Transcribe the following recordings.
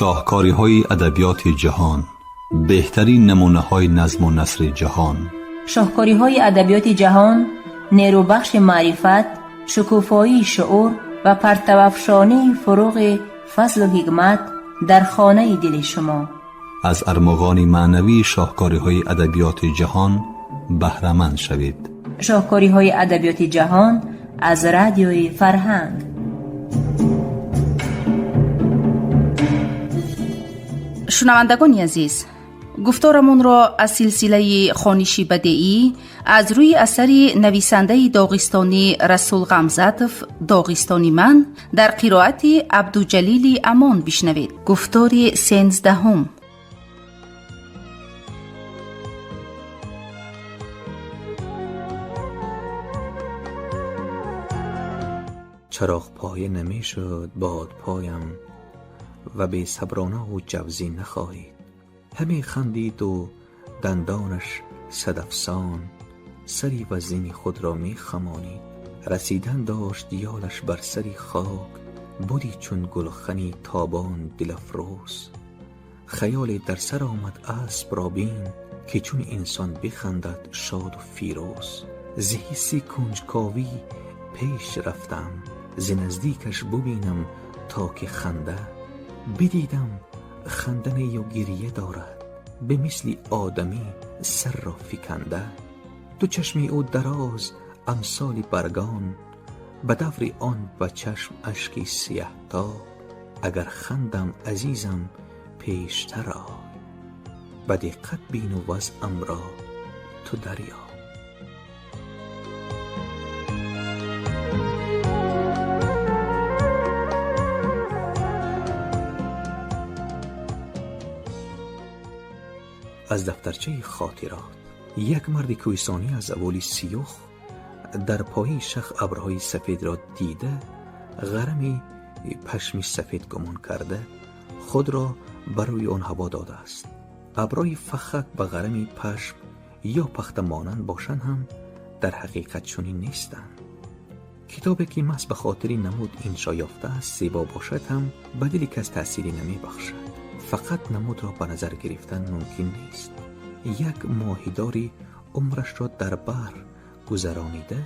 Шоҳкориҳои адабиёти ҷаҳон, беҳтарин намунаҳои назму насри ҷаҳон. Шоҳкориҳои адабиёти ҷаҳон нерӯбахши маърифат, шукуфоии шуур ва партавафшонии фуруғи фазлу ҳикмат дар хонаи дили шумо. Аз армуғони маънавии шоҳкориҳои адабиёти ҷаҳон баҳраманд шавед. Шоҳкориҳои адабиёти ҷаҳон аз Радиои Фарҳанг. Шунавандагони азиз, гуфторамонро аз силсилаи хониши бадеӣ аз рӯи асари нависандаи доғистонӣ Расул Ғамзатов «Доғистони ман» дар қироати Абдуҷалили Амон бишнавед. Гуфтори 13-ум. Чароғпоя намешуд бодпоям ва бесаброна ва ҷавзӣ нахоҳид. Ҳаме хандид у дандонаш садафсон, сари вазнини худро мехамонид. Расидан дошт ёлаш бар сари хок, буди чун гулхани тобон дилафрӯз. Хаёле дар сар омад: аспро бин, ки чун инсон бихандад шоду фирӯз. Зи ҳисси кунҷковӣ пеш рафтам, зи наздикаш бубинам то ки ханда. Бидидам, ханда нею гирья дорад, ба мисли одамӣ сарро фиканда. Ду чашми ӯ дароз амсоли баргон, ба даври он ба чашм ашки сияҳтоб. Агар хандам, азизам, пештар ой, ба диққат бину вазъамро ту дарёб. Аз дафтарчаи хотирот. Як марди кӯҳистонӣ аз аволи Сиюх дар пояи шах абрҳои сафедро дида, ғарами пашми сафед гумон карда, худро ба рӯи он ҳаво додааст. Абрҳои фахак ба ғарами пашм ё пахта монанд бошанд ҳам, дар ҳақиқат чунин нестанд. Китобе ки маҳз ба хотири намуд иншо ёфтааст, зебо бошад ҳам, ба дили кас таъсире намебахшад. Фақат намудро ба назар гирифтан мумкин нест. Як моҳидори умрашро дар баҳр гузаронида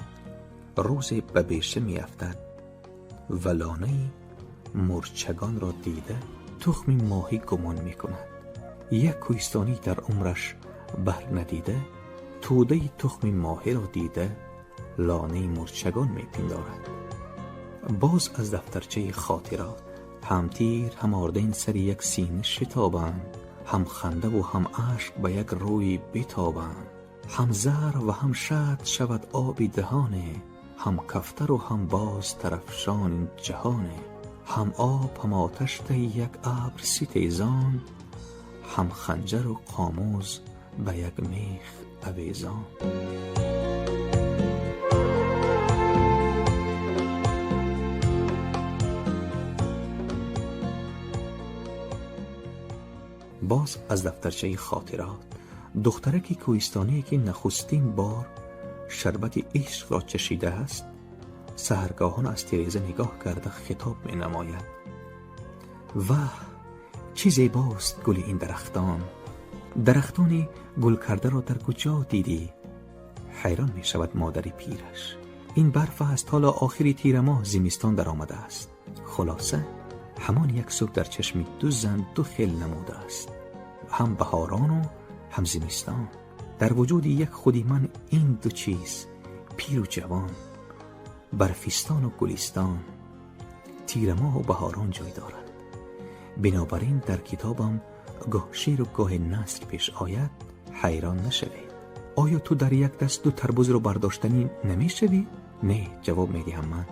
рӯзе ба беша меафтад ва лонаи мӯрчагонро дида, тухми моҳӣ гумон мекунад. Як кӯҳистонӣ дар умраш баҳр надида, тӯдаи тухми моҳиро дида, лонаи мӯрчагон мепиндорад. Боз аз дафтарчаи хотирот. Ҳам тир, ҳам орден сари як сина шитобанд, ҳам хандаву ҳам ашк ба як рӯй битобанд. Ҳам зар ва ҳам шаҳд шавад оби даҳоне, ҳам кафтару ҳам боз тарафшони ҷаҳоне. Ҳам об, ҳам оташ таи як абр ситезон, ҳам ханҷару қомуз ба як мех авезон. Боз аз дафтарчаи хотирот. Духтараки кӯҳистоние, ки нахустин бор шарбати ишқро чашидааст, саҳаргоҳон аз тиреза нигоҳ карда хитоб менамояд: «Ваҳ, чӣ зебост гули ин дарахтон! Дарахтони гулкардаро дар куҷо дидӣ?» Ҳайрон мешавад модари пираш. Ин барф аст, ҳоло охири тирамоҳ зимистон даромадааст. Хулоса, ҳамон як субҳ дар чашми ду зан ду хел намудааст, ҳам баҳорону ҳам зимистон. Дар вуҷуди як худи ман ин ду чиз, пиру ҷавон, барфистону гулистон, тирамоҳу баҳорон ҷой дорад. Бинобар ин дар китобам гоҳ шеъру гоҳе наср пеш ояд, ҳайрон нашавед. «Оё ту дар як даст ду тарбузро бардоштанӣ намешавӣ?» «Не», ҷавоб медиҳам ман,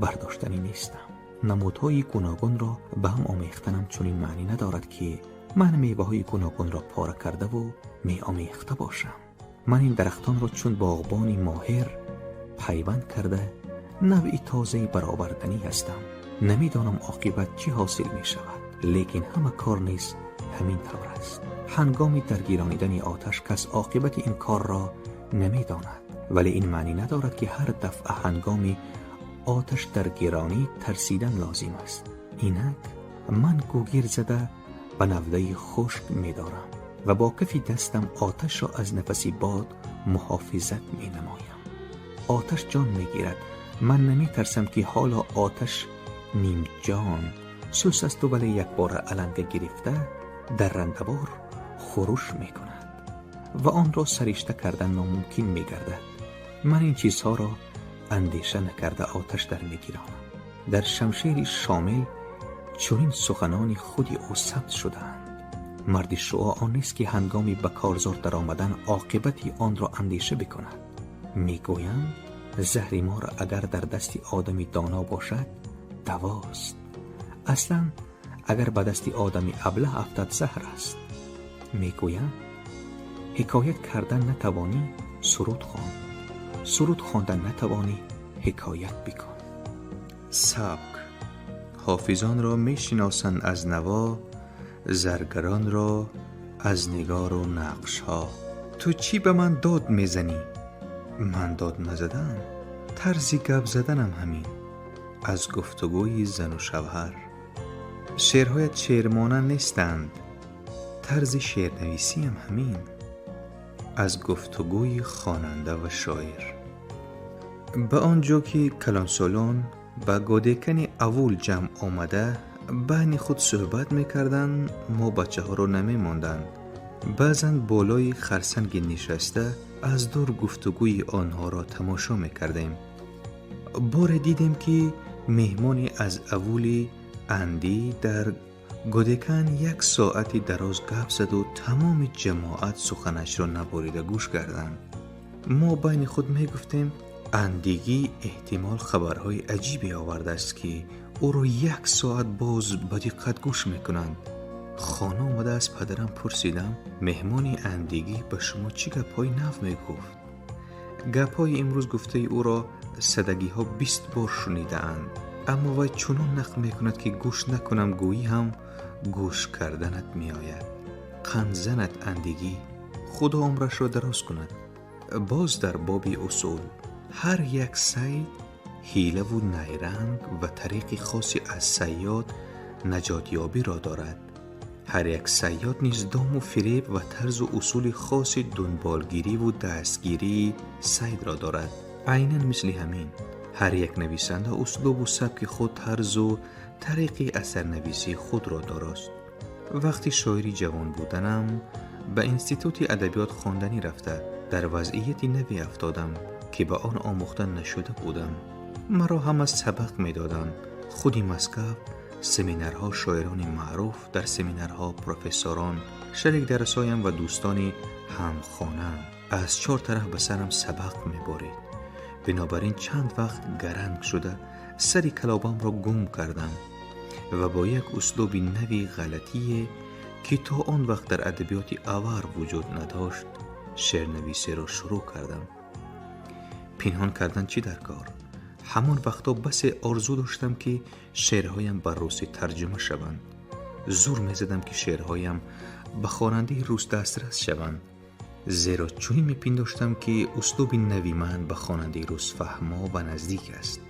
«бардоштанӣ нестам». Намудҳои гуногунро ба ҳам омехтанам чунин маънӣ надорад, ки ман меваҳои гуногунро пора кардаву меомехта бошам. Ман ин дарахтонро чун боғбони моҳир пайванд карда, навъи тозаи бароварданӣ ҳастам. Намедонам, оқибат чӣ ҳосил мешавад, лекин ҳама кор низ ҳамин тавр аст. Ҳангоми даргиронидани оташ кас оқибати ин корро намедонад, вале ин маънӣ надорад, ки ҳар дафъа ҳангоми оташ даргиронӣ тарсидан лозим аст. Инак ман гугир зада به نوده خشک می‌دارم و با کف دستم آتش را از نفس باد محافظت می‌نمایم. آتش جان می‌گیرد. من نمی‌ترسم که حالا آتش نیم جان سوس است ولی یک بار علنگ گرفته در رندوار خروش می‌کند و آن را سرشته کردن ناممکن می‌گردد. من این چیزها را اندیشه نکرده آتش در می‌گیرم. در شمشیر شامل چنین سخنان خودی او ثبت شده‌اند. مرد شعاع آن نیست که هنگامی به کارزار در آمدن عاقبت آن را اندیشه بکند. میگویند زهر مار اگر در دست آدمی دانا باشد دواست. اصلا اگر به دست آدمی ابله افتد زهر است. میگویند حکایت کردن نتوانی سرود خوان، سرود خواندن نتوانی حکایت بکن. سبک حافظان را میشناسند از نوا، زرگران را از نگار و نقش ها. تو چی به من داد میزنی؟ من داد نزدم، طرز گپ زدنم همین. از گفتگوی زن و شوهر. شعرهایت شعرمانند نیستند، طرز شعرنویسی هم همین. از گفتگوی خواننده و شاعر. به آنجا که کلانسالان به گودکن اول جمع آمده بین خود صحبت میکردند، ما بچه ها را نمی ماندند. بعضا بالای خرسنگ نشسته از دور گفتگوی آنها را تماشا میکردیم. بار دیدیم که مهمانی از اول اندی در گودکن یک ساعت دراز گپ زد و تمام جماعت سخنش را نباریده گوش کردند. ما بین خود میگفتیم اندیگی احتمال خبرهای عجیبی آورده است که او را یک ساعت باز به دقت گوش میکنند. خانه آمده از پدرم پرسیدم مهمان اندیگی به شما چی گپهای نو میگفت؟ گپهای امروز گفته او را صدگی ها 20 بار شنیده اند، اما وی چنان نقل میکند که گوش نکنم گویی هم گوش کردنت میآید. قندزنت اندیگی، خدا عمرش را دراز کند. باز در باب اصول هر یک صید حیله و نیرنگ و طریق خاصی از صیاد نجاتیابی را دارد. هر یک صیاد نیز دام و فریب و طرز و اصول خاص دنبالگیری و دستگیری صید را دارد. عینا مثل همین هر یک نویسنده اسلوب و سبک خود، طرز و طریق اثرنویسی خود را داراست. وقتی شاعری جوان بودنم به انستیتوت ادبیات خواندنی رفته در وضعیت نوی افتادم که به آن آموخته نشده بودم. مرا هم از سبق می دادند. خودی مسکو، سمینارها شاعران معروف، در سمینارها پروفسوران، شریک درسایم و دوستان همخوانم از 4 طرف به سرم سبق می بارید. بنابراین چند وقت گرنگ شده سری کلابم را گم کردم و با یک اسلوب نوی غلطی که تا آن وقت در ادبیات آوار وجود نداشت شعرنویسی را شروع کردم. پنهان کردن چی در کار؟ همان وقتا بس آرزو داشتم که شعرهایم بر روسی ترجمه شوند. زور می‌زدم که شعرهایم به خواننده روس دسترس شوند، زیرا چنین می‌پنداشتم که اسلوب نوی من به خواننده روس فهما و نزدیک است.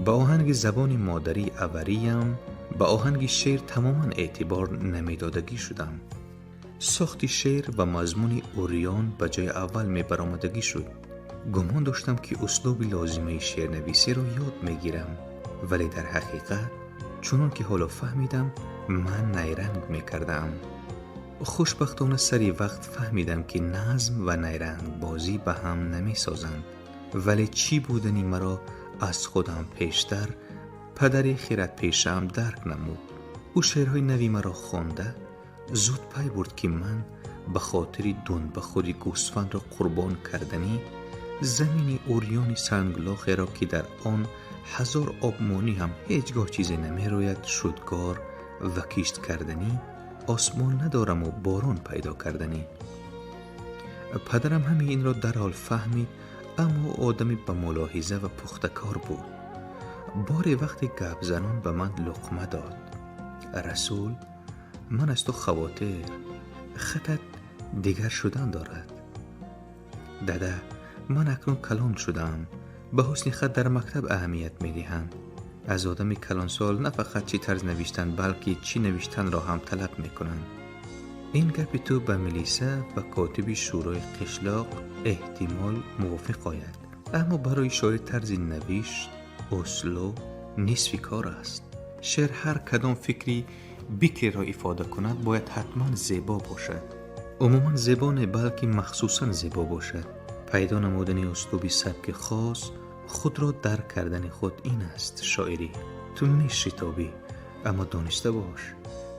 به آهنگ زبان مادری اوریم به آهنگ شعر تماما اعتبار نمیدادگی شدم. ساخت شعر و مضمون اوریان به جای اول می برآمدگی شد. گمان داشتم که اسلوب لازمه شعرنویسی را یاد میگیرم، ولی در حقیقت چنان که حالا فهمیدم من نیرنگ میکردم. خوشبختانه سری وقت فهمیدم که نظم و نیرنگ بازی به هم نمیسازند، ولی چی بودنی مرا از خودم پیشتر پدر خیرت پیشم درک نمود. او شعرهای نوی مرا خوانده زود پی برد که من به خاطر دنبه خودی گوسفند را قربان کردنی زمین اوریان سنگلاخی را که در آن 1000 آبمانی هم هیچگاه چیزی نمی روید شدگار و کشت کردنی آسمان ندارم و باران پیدا کردنی. پدرم همین این را در حال فهمید، اما آدمی به ملاحظه و پخته کار بود. باری وقتی گپ زنان به من لقمه داد. رسول، من از تو خواطر، خطت دیگر شدن دارد. دادا، من اکنون کلان شدم، به حسن خط در مکتب اهمیت می دهند. Аз одами калонсол на фақат чӣ тарз навиштан, балки чӣ навиштанро ҳам талаб мекунанд. Ин гапи ту ба милиса ва котиби шӯрои қишлоқ эҳтимол мувофиқ ояд, аммо барои шоир тарзи навишт, услуб нисфи кор аст. Шеър ҳар кадом фикри бикреро ифода кунад, бояд ҳатман зебо бошад. Умуман зебо не, балки махсусан зебо бошад. Пайдо намудани услуби сабки хос, худро дарк кардани худ ин аст шоирӣ. Ту мешитобӣ, аммо дониста бош,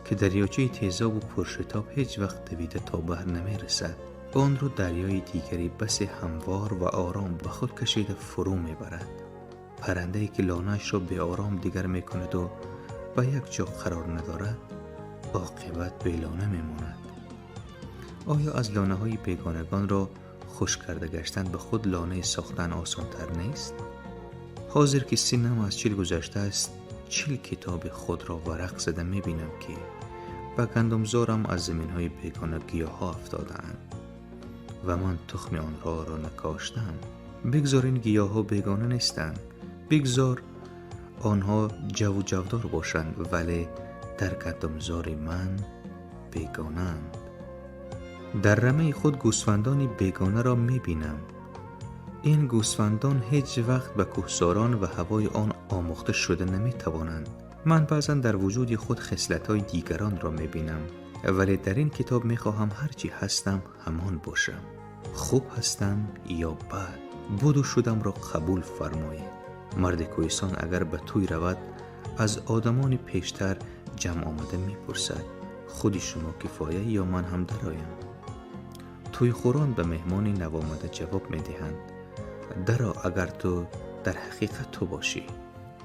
ки дарёчаи тезобу пуршитоб ҳеҷ вақт давида то баҳр намерасад. Онро дарёи дигари басе ҳамвор ва ором ба худ кашида фурӯ мебарад. Паррандае ки лонаашро беором дигар мекунаду ба як ҷо қарор надорад, оқибат белона мемонад. Оё аз лонаҳои бегонагонро хушк карда гаштан ба худ лонае сохтан осонтар нест? Ҳозир ки синнам аз 40 гузаштааст, 40 китоби худро варақ зада мебинам, ки ба гандумзорам аз заминҳои бегона гиёҳҳо афтодаанд ва ман тухми онҳоро накоштам. Бигзор ин гиёҳҳо бегона нестанд, бигзор онҳо ҷаву ҷавдор бошанд, вале дар гандумзори ман бегонаанд. Дар рамаи худ гӯсфандони бегонаро мебинам. Ин гӯсфандон ҳеҷ вақт ба кӯҳсорон ва ҳавои он омӯхта шуда наметавонанд. Ман баъзан дар вуҷуди худ хислатҳои дигаронро мебинам, вале дар ин китоб мехоҳам ҳар чӣ ҳастам ҳамон бошам. Хуб ҳастам ё бад, буду шудамро қабул фармоед. Марди кӯҳистон агар ба тӯй равад, аз одамони пештар ҷамъ омада мепурсад: худи шумо кифоя ё ман ҳам дароям? Тӯйхӯрон ба меҳмони навомада ҷавоб медиҳанд: даро, агар ту дар ҳақиқат ту бошӣ.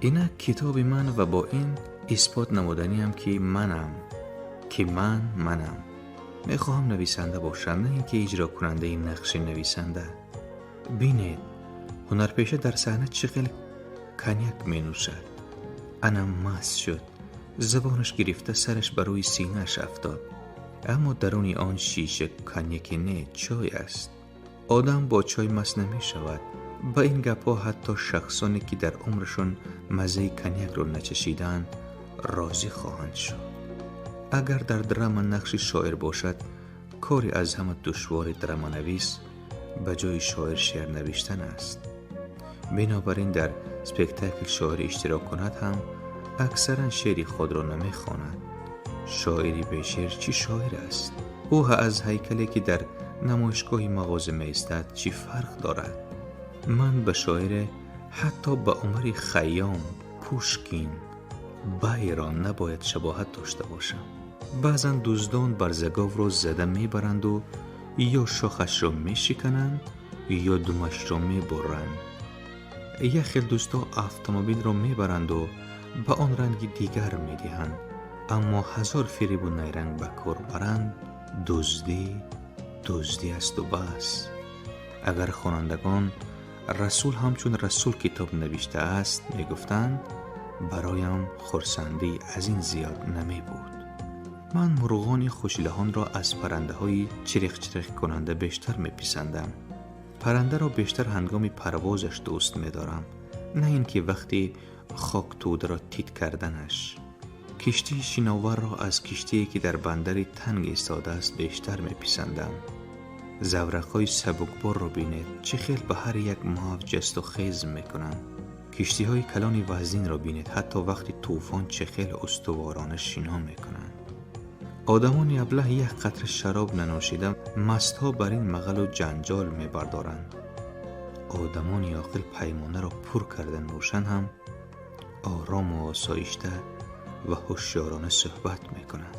Инак китоби ман ва бо ин исбот намуданиам, ки манам, ки ман манам. Мехоҳам нависанда бошам, на ин ки иҷрокунандаи нақши нависанда. Бинед, ҳунарпеша дар саҳна чӣ хел коньяк менӯшад. Ана маст шуд, забонаш гирифта, сараш ба рӯи синааш афтод, аммо даруни он шиша коньяке не, чой аст. Одам бо чой маст намешавад. Ба ин гапҳо ҳатто шахсоне ки дар умрашон маззаи коньякро начашидаанд, розӣ хоҳанд шуд. Агар дар драма нақши шоир бошад, кори аз ҳама душвори драманавис ба ҷои шоир шеър навиштан аст. Бинобар ин дар спектакл шоир иштирок кунад ҳам, аксаран шеъри худро намехонад. Шоири бешеър чӣ шоир аст? Ӯ аз ҳайкале ки дар намоишгоҳи мағоза меистад, чӣ фарқ дорад? Ман ба шоире ҳатто ба Умари Хайём, Пушкин, Байрон набояд шабоҳат дошта бошам. Баъзан дуздон барзаговро зада мебаранду ё шохашро мешикананд, ё думашро мебуранд. Як хел дӯстҳо автомобилро мебаранду ба он ранги дигар медиҳанд, аммо ҳазор фиребу найранг ба кор баранд, дуздӣ дуздӣ асту бас. Агар хонандагон Расул ҳамчун Расул китоб навиштааст мегуфтанд, бароям хурсандӣ аз ин зиёд намебуд. Ман мурғони хушлаҳонро аз паррандаҳои чириқчириқкунанда бештар меписандам. Паррандаро бештар ҳангоми парвозаш дӯст медорам, на ин ки вақти хоктӯдаро тит карданаш. Киштии шиноварро аз киштие ки дар бандари танг истодааст, бештар меписандам. Заврақҳои сабукборро бинед, чӣ хел ба ҳар як мавҷ ҷасту хез мекунанд. Киштиҳои калони вазнинро бинед, ҳатто вақти тӯфон чӣ хел устуворона шино мекунанд. Одамони аблаҳ як қатра шароб нанӯшида, мастҳо бар ин мағалу ҷанҷол мебардоранд. Одамони оқил паймонаро пур карда нӯшанд ҳам, орому осоишта ва ҳушёрона суҳбат мекунанд.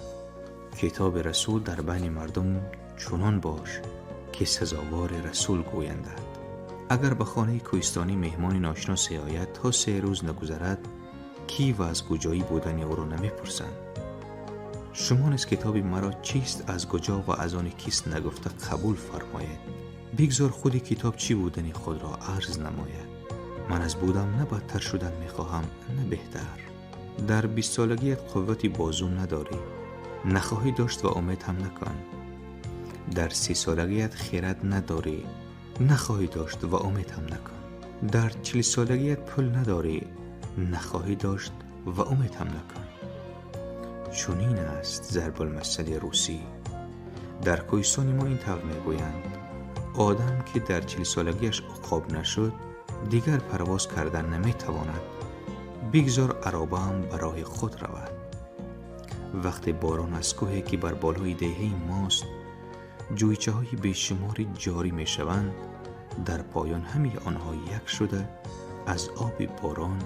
Китоби Расул дар байни мардум чунон бош, ки сазовори Расул гӯяндад. Агар ба хонаи кӯҳистонӣ меҳмони ношиносе ояд, то 3 рӯз нагузарад, кӣ ва аз куҷоӣ будани ӯро намепурсанд. Шумо низ китоби маро чист, аз куҷо ва аз они кист нагуфта қабул фармоед. Бигзор худи китоб чӣ будани худро арз намояд. Ман аз будам на бадтар шудан мехоҳам, на беҳтар. Дар 20 солагият қуввати бозу надорӣ, нахоҳӣ дошт ва умед ҳам накун. Дар 30 солагият хирад надорӣ, нахоҳӣ дошт ва умед ҳам накун. Дар 40 солагият пул надорӣ, нахоҳӣ дошт ва умед ҳам накун. Чунин аст зарбулмасали русӣ. Дар кӯҳистони мо ин тавр мегӯянд: одам ки дар 40-солагиаш уқоб нашуд, дигар парвоз кардан наметавонад. Бигзор аробаам ба роҳи худ равад. Вақте борон аз кӯҳе ки бар болои деҳаи мост ҷӯйчаҳои бешумори ҷорӣ мешаванд, дар поён ҳамаи онҳо як шуда аз оби борон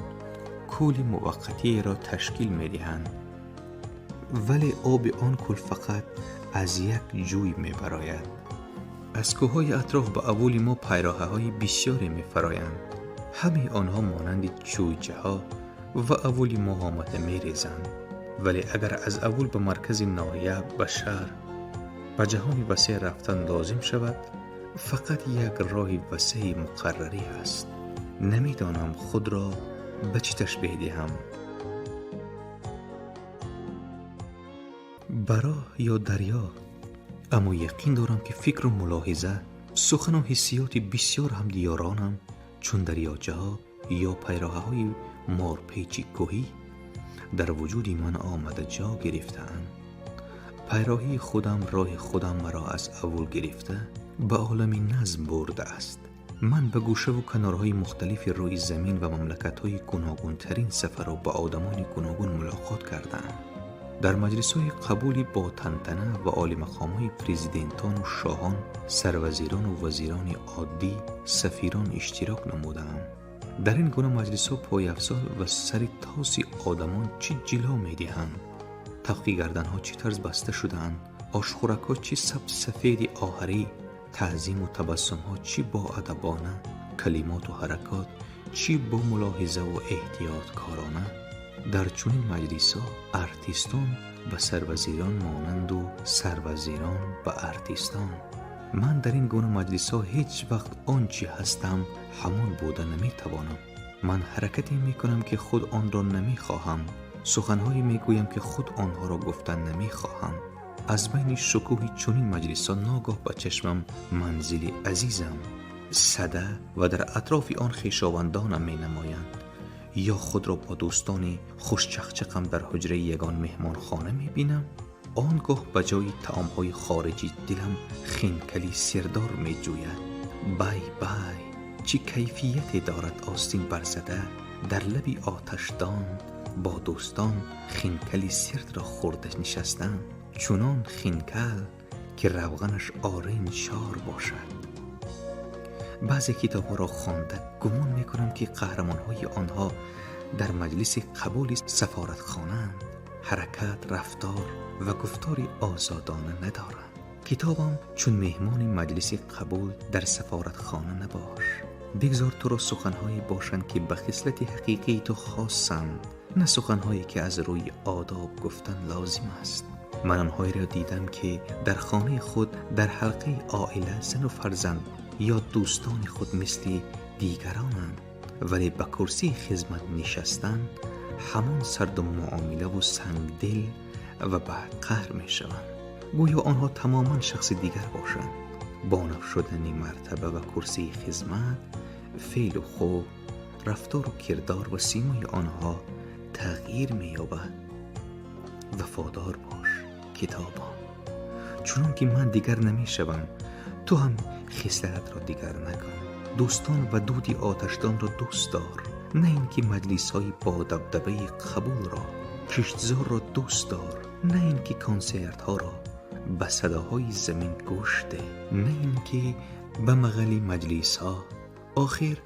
кӯли муваққатиеро ташкил медиҳанд. Вале оби он кӯл фақат аз як ҷӯй мебарояд. Аз кӯҳҳои атроф ба аввали мо пайроҳаҳои бисёре мефароянд. Ҳамаи онҳо монанди чӯйчаҳо ва аввали мо омада мерезанд. Вале агар аз аввал ба маркази ноҳия, ба шаҳр, ба ҷаҳони васеъ рафтан лозим шавад, фақат як роҳи васеи муқаррарӣ ҳаст. Намедонам худро ба чӣ ташбеҳ диҳам. Ба роҳ ё дарё. Аммо яқин дорам ки фикру мулоҳиза, сухану ҳиссиёти бисёр ҳамдиёронам чун дарёчаҳо ё пайроҳаҳои морпечи кӯҳӣ дар вуҷуди ман омада ҷо гирифтаанд. Пайроҳии худам роҳи худам маро аз аввал гирифта ба олами назм бурдааст. Ман ба гӯшаву канорҳои мухталифи рӯи замин ва мамлакатҳои гуногунтарин сафару ба одамони гуногун мулоқот кардаам. Дар маҷлисҳои қабули бо тантана ва олимақомҳои президентону шоҳон, сарвазирону вазирони оддӣ, сафирон иштирок намудаам. Дар ин гуна маҷлисҳо пойафзол ва сари тоси одамон чӣ ҷило медиҳанд, тавқи гарданҳо чӣ тарз баста шудаанд, ошхӯракҳо чӣ сабз-сафеди оҳарӣ, таъзиму табассумҳо чӣ боадабона, калимоту ҳаракот чӣ бо мулоҳизаву эҳтиёткорона. Дар чунин маҷлисҳо артистон ба сарвазирон монанду сарвазирон ба артистон. Ман дар ин гуна маҷлисҳо ҳеҷ вақт он чӣ ҳастам ҳамон буда наметавонам. Ман ҳаракате мекунам ки худ онро намехоҳам, суханҳое мегӯям ки худ онҳоро гуфтан намехоҳам. Аз байни шукӯҳи чунин маҷлисҳо ногоҳ ба чашмам манзили азизам сада ва дар атрофи он хешовандонам менамоянд. Ё худро бо дӯстони хушчақчақам дар ҳуҷраи ягон меҳмонхона мебинам. Он гоҳ ба ҷои таомҳои хориҷӣ дилам хинкали сирдор меҷӯяд. Бай бай, чӣ кайфияте дорад остин барзада дар лаби оташдон бо дӯстон хинкали сирдро хӯрда нишастан, чунон хинкал ки равғанаш оринҷ шор бошад. Баъзе китобҳоро хонда гумон мекунам ки қаҳрамонҳои онҳо дар маҷлиси қабули сафоратхонаанд, ҳаракат, рафтор ва гуфтори озодона надоранд. Китобам чун меҳмони маҷлиси қабул дар сафоратхона набош. Бигзор туро суханҳое бошанд ки ба хислати ҳақиқии ту хосанд, на суханҳое ки аз рӯи одоб гуфтан лозим аст. Ман онҳоеро дидам ки дар хонаи худ, дар ҳалқаи оила, зану фарзанд ё дӯстони худ мисли дигаронанд, вале ба курсии хизмат нишастан ҳамон сарду муомилаву сангдил ва ба қаҳр мешаванд. Гӯё онҳо тамоман шахси дигар бошанд. Бо нав шудани мартаба ва курсии хизмат, феълу хӯ, рафтору кирдор ва симои онҳо тағйир меёбад. Вафодор бош, китобам. Чунон ки ман дигар намешавам, ту ҳам хислататро дигар накун. Дӯстон ва дуди оташдонро дӯст дор, на ин ки маҷлисҳои бодабдабаи қабулро, киштзорро дӯст дор, на ин ки консертҳоро ба садоҳои замин гӯш деҳ, на ин ки ба мағали маҷлисҳо. Охир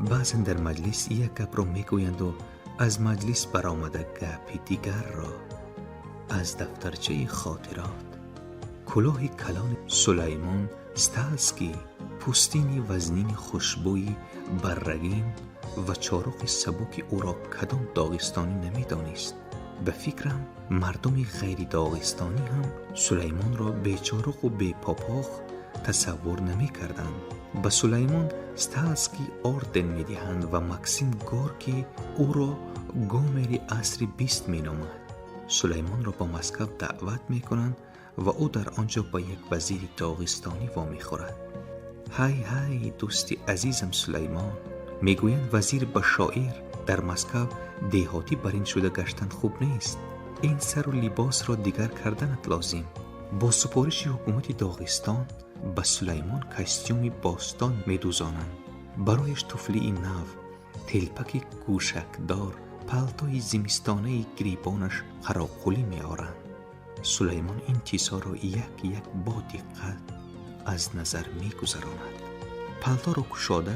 баъзан дар маҷлис як гапро мегӯянду аз маҷлис баромада гапи дигарро. Аз дафтарчаи хотирот. Кулоҳи калони Сулаймон Сталский, пӯстини вазнини хушбӯи баррагин ва чоруқи сабуки ӯро кадом доғистонӣ намедонист. Ба фикрам, мардуми ғайридоғистонӣ ҳам Сулаймонро бечоруқу бепопох тасаввур намекарданд. Ба Сулаймон Сталский орден медиҳанд ва Максим Горкий ӯро Гомери асри 20 меномад. Сулаймонро ба Москав даъват мекунанд ва ӯ дар он ҷо ба як вазири доғистонӣ вомехӯрад. Ҳай ҳай, дӯсти азизам Сулаймон, мегӯянд вазир ба шоир Дар Москва деҳотӣ барин шуда гаштан хуб нест. Ин сару либосро дигар карданат лозим. Бо супориши ҳукумати Доғистон ба Сулаймон костюми бостон медӯзонанд. Барояш туфлии нав, телпаки гӯшакдор, палтои зимистонаи гирибонаш қароқулӣ меоранд. Сулаймон ин чизҳоро як як бо диққат аз назар мегузаронад. Палторо кушода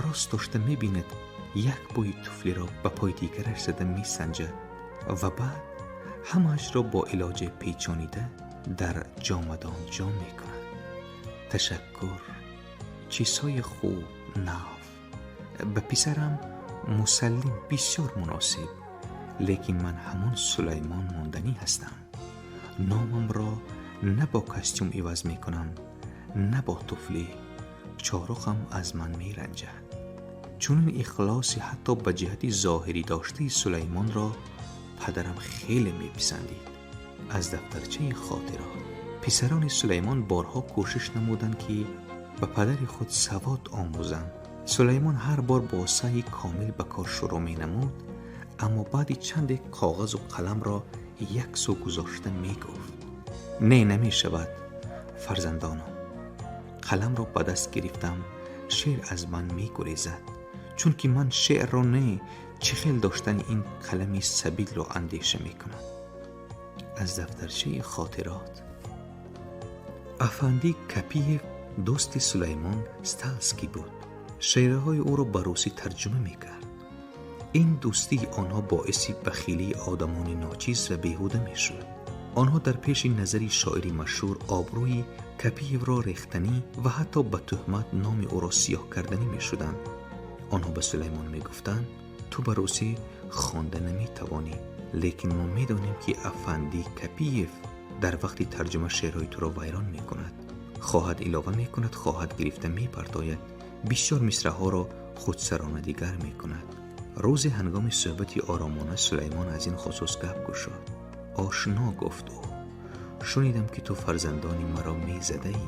рост дошта мебинад, як пои туфлиро ба пои дигараш зада месанҷад ва баъд ҳамаашро бо илоҷе печонида дар ҷомадон ҷо мекунад. Ташаккур, чизҳои хуб, нав, ба писарам мусаллим бисёр муносиб, лекин ман ҳамон Сулаймон монданӣ ҳастам. Номамро на бо костюм иваз мекунам, на бо туфлӣ. Чорухам аз ман меранҷад. Чунин ихлоси ҳатто ба ҷиҳати зоҳирӣ доштаи Сулаймонро падарам хеле меписандид. Аз дафтарчаи хотирот. Писарони Сулаймон борҳо кӯшиш намуданд, ки ба падари худ савод омӯзанд. Сулаймон ҳар бор бо саъйи комил ба кор шурӯъ менамуд, аммо баъди чанде коғазу қаламро як сӯ гузошта мегуфт: «Не, намешавад, фарзандонам. Қаламро ба даст гирифтам, шеър аз ман мегурезад, чунки ман шеърро не, чӣ хел доштани ин қалами сабилро андеша мекунам». Аз дафтарчаи хотирот. Афандӣ Капиев дӯсти Сулаймон Сталский буд. Шеърҳои ӯро ба русӣ тарҷума мекард. Ин дӯстии онҳо боиси бахилии одамони ночиз ва беҳуда мешуд. Онҳо дар пеши назари шоири машҳур обрӯи Капиевро рехтанӣ ва ҳатто ба туҳмат номи ӯро сиёҳ карданӣ мешуданд. Онҳо ба Сулаймон мегуфтанд: «Ту ба русӣ хонда наметавонӣ, лекин мо медонем, ки афандӣ Капиев дар вақти тарҷума шеърҳои туро вайрон мекунад, хоҳад илова мекунад, хоҳад гирифта мепартояд, бисёр мисраъҳоро худсарона дигар мекунад». Рӯзе ҳангоми суҳбати оромона Сулаймон аз ин хусус гап кушод. «Ошно, — гуфт ӯ, — шунидам, ки ту фарзандони маро мезадаӣ».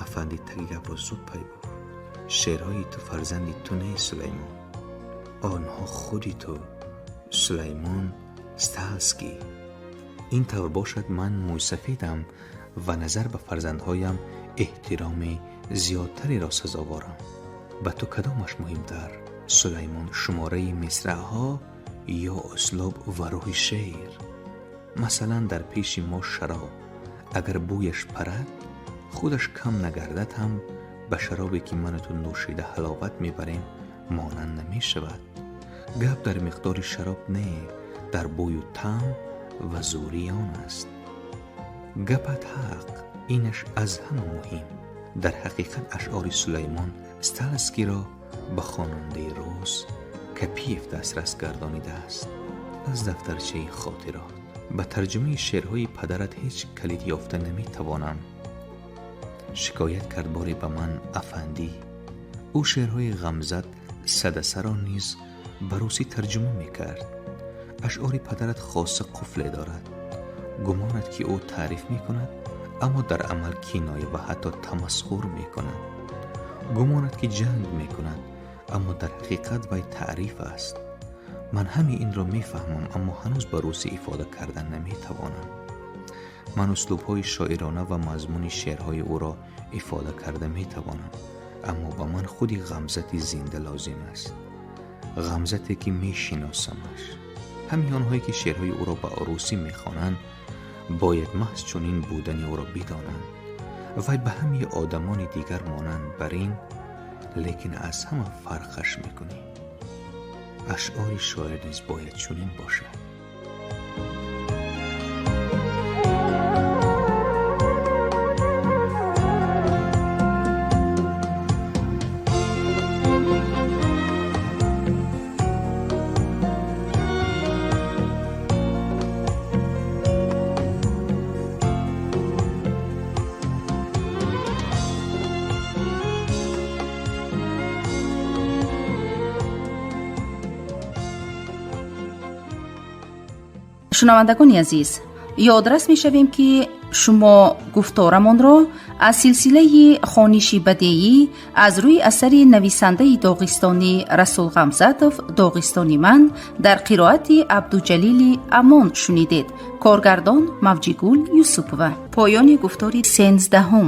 Афандӣ таги гапро зуд пай бурд: «Шеърҳои ту фарзанди ту не, Сулаймон, онҳо худи ту, Сулаймон Сталский». «Ин тавр бошад, ман мӯйсафедам ва назар ба фарзандҳоям эҳтироми зиёдтареро сазоворам. Ба ту кадомаш муҳимтар, Сулаймон, шумораи мисраъҳо ё услуб ва рӯҳи шеър? Масалан, дар пеши мо шароб агар бӯяш парад, худаш кам нагардад ҳам, ба шаробе, ки ману ту нӯшида ҳаловат мебарем, монанд намешавад. Гап дар миқдори шароб не, дар бӯю таъм ва зӯрии он аст». «Гапат ҳақ, инаш аз ҳама муҳим». Дар ҳақиқат, ашъори Сулаймон Сталскиро ба хонандаи рус Капиев дастрас гардонидааст. Аз дафтарчаи хотирот. «Ба тарҷумаи шеърҳои падарат ҳеҷ калид ёфта наметавонам», шикоят кард боре ба ман афандӣ. Ӯ шеърҳои Ғамзат Садасаро низ ба русӣ тарҷума мекард. «Ашъори падарат хоса қуфле дорад. Гумонат, ки ӯ таъриф мекунад, аммо дар амал киноя ва ҳатто тамасхур мекунад. Гумонат, ки ҷанг мекунад, аммо дар ҳақиқат вай таъриф аст. Ман ҳамаи инро мефаҳмам, аммо ҳанӯз ба русӣ ифода кардан наметавонам. Ман услубҳои шоирона ва мазмуни шеърҳои ӯро ифода карда метавонам, аммо ба ман худи Ғамзати зинда лозим аст, Ғамзате, ки мешиносамаш. Ҳамаи онҳое, ки шеърҳои ӯро ба русӣ мехонанд, бояд маҳз чунин будани ӯро бидонанд. Вай ба ҳамаи одамони дигар монанд бар ин, лекин аз ҳама фарқаш мекунӣ. Ашъори шоир низ бояд чунин бошад». Шунавандагони азиз, ёдрас мешавем, ки Шумо гуфторамонро аз силсилаи хониши бадеӣ аз рӯи асари нависандаи доғистонӣ Расул Ғамзатов «Доғистони ман» дар қироати Абдуҷалили Амон шунидед. Коргардон Мавҷигул Юсупова. Поёни гуфтори 13-ум.